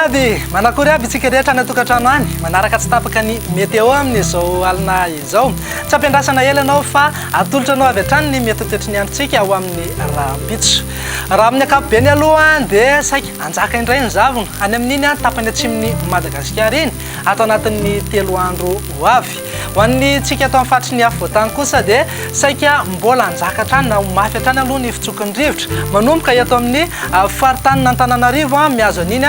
jiaby! Manakory aby isika rehetra any an-tokantrano any, manaraka tsy tapaka ny météo amin'izao alina izao. Tsy ampiandrasana ela ianao fa atolotra anao avy hatrany ny mety ho toetry ny androntsika ho amin'ny rahampitso. Raha amin'ny ankapobeny aloha dia saika hanjaka indray ny zavona any amin'iny tapany atsimon'i Madagasikara iny ato anatin'ny telo andro ho avy. Ho an'ny tsika ato amin'ny faritry ny afovoantany kosa dia saika mbola hanjaka hatrany na ho mafy hatrany aloha ny fitsoky ny rivotra manomboka eto amin'ny faritanin'Antananarivo mihazo an'iny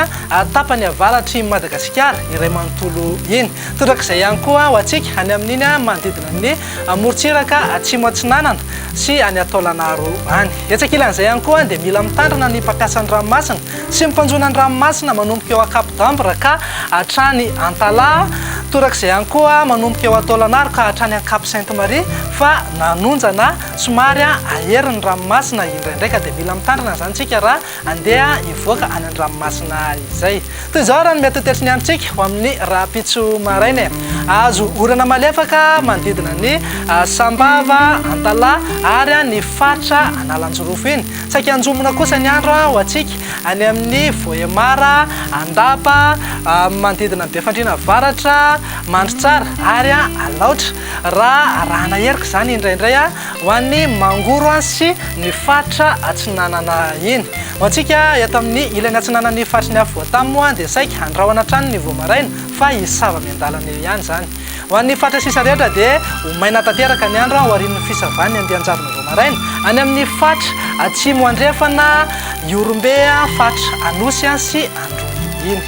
tapany avaratr'i Madagasikara iray manontolo iny. Torak'izay ihany koa ho antsika any amin'iny manodidina ny morontsiraka atsimo atsinanana sy any Taolagnaro any. Etsy ankilan'izay ihany koa dia mila mitandrina ny mpampiasa ny ranomasina sy ny mpanjono ny ranomasina manomboka eo Ankapodambra ka hatrany Antalaha, torak'izay ihany koa manomboka eo Taolagnaro ka hatrany Ankapy Sainte Marie fa nanonja na somary ahery ny ranomasina indraindray ka dia mila mitandrina izany isika raha Andeha hivoaka any an-dranomasina izay. Toy izao raha ny mety ho toetry ny androntsika ho amin'ny rahampitso maraina e. Azo orana malefaka manodidina ny Sambava, Antalaha ary ny faritra Analanjirofo iny. Saika hanjombona kosa ny andro ho antsika any amin'ny Vohemar, Andapa, manodidina ny Befandriana Avaratra, Mandritsara ary Alaotra. Raha arahana herika izany indraindray ho an'ny Mangoro sy ny faritra atsinanana iny. Ho antsika eto amin'ny ilany atsinanan'ny faritry ny afovoantany moa dia saika andrahona hatrany ny vao maraina fa hisava miandalana eo ihany izany. Ho an'ny faritra sisa rehetra dia ho maina tanteraka ny andro aorian'ny fisavan'ny andian-javona vao maraina any amin'ny faritra atsimo andrefana, Ihorombe, faritra Anosy sy Androy iny.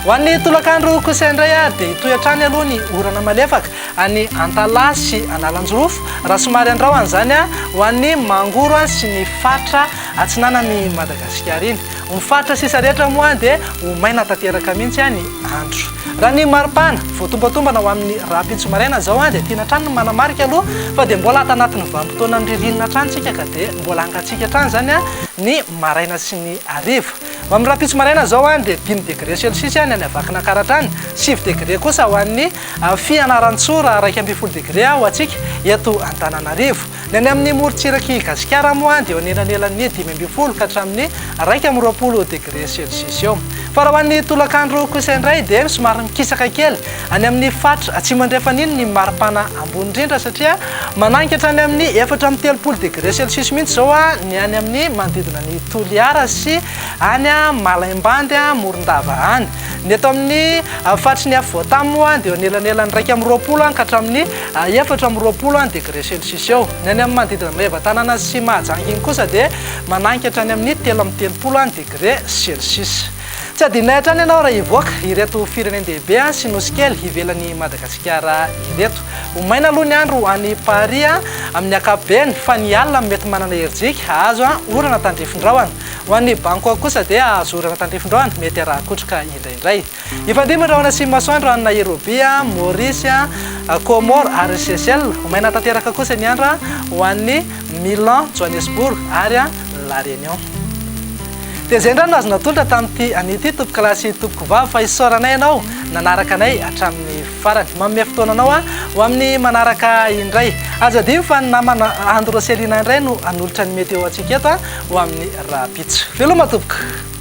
Ho an'ny tolakandro kosa indray dia hitohy hatrany aloha ny orana malefaka any Antalaha sy Analanjirofo, raha somary andrahona izany ho an'ny Mangoro sy ny faritra atsinanan'i Madagasikara iny. Ny faritra sisa rehetra moa dia ho maina tanteraka mihitsy ny andro. Raha ny maripana voatombatombana ho amin'ny rahampitso maraina izao dia tiana hatrany ny manamarika aloha fa dia mbola ato anatin'ny vanim-potoanan'ny ririnina hatrany isika ka dia mbola hangatsiaka hatrany izany ny maraina sy ny hariva. Ho amin'ny rahampitso maraina izao dia dimy degre celsius ny any Vakinankaratra any, sivy degre kosa ho an'ny Fianarantsoa raha 11 degre ho antsika eto Antananarivo. Ny any amin'ny morontsirak'i Gasikara moa dia eo anelanelan'ny 15 ka hatramin'ny 21 degre celsius eo. Fa raha ho an'ny tolakandro kosa indray dia somary mikisaka kely any amin'ny faritra atsimo andrefana iny ny maripana ambony indrindra satria mananika hatrany amin'ny 34 degre celsius mihitsy izao ny any amin'ny manodidina ny Toliara sy any Malaimbandy Morondava any. Ny eto amin'ny faritry ny afovoantany moa dia eo anelanelan'ny 21 ka hatramin'ny 24 degré celsius eo. Ny any amin'ny manodidina an'i Maevatanana sy Mahajanga iny kosa dia mananika hatrany amin'ny 33 degré celsius. Tsy adinonay hatrany ianao raha hivoaka ireto firenen-dehibe sy nosy kely ivelan'i Madagasikara ireto. Ho maina aloha ny andro any Paris amin'ny ankapobeny fa ny alina no mety manana herijika hahazo orana tandrifin-drahona. Ho an'i Bangkok kosa dia hahazo orana tandrifin-drahona, mety haraha-kotroka indraindray. Hifandimby ny rahona sy ny masoandro any Nairobi, Maurice, Comores ary Seychelles. Ho maina tanteraka kosa ny andro ho an'i Milan, Johannesburg ary La Réunion. Dia izay indray no azo natolotra tamin'ity anio ity tompokolahy sy tompokovavy fa isaoranay ianao nanaraka anay hatramin'ny farany. Manome fotoana anao aho ho amin'ny manaraka indray. Aza adino fa ny namana Andro Roselina indray no hanolotra ny météo antsika eto ho amin'ny rahampitso. Veloma tompoko!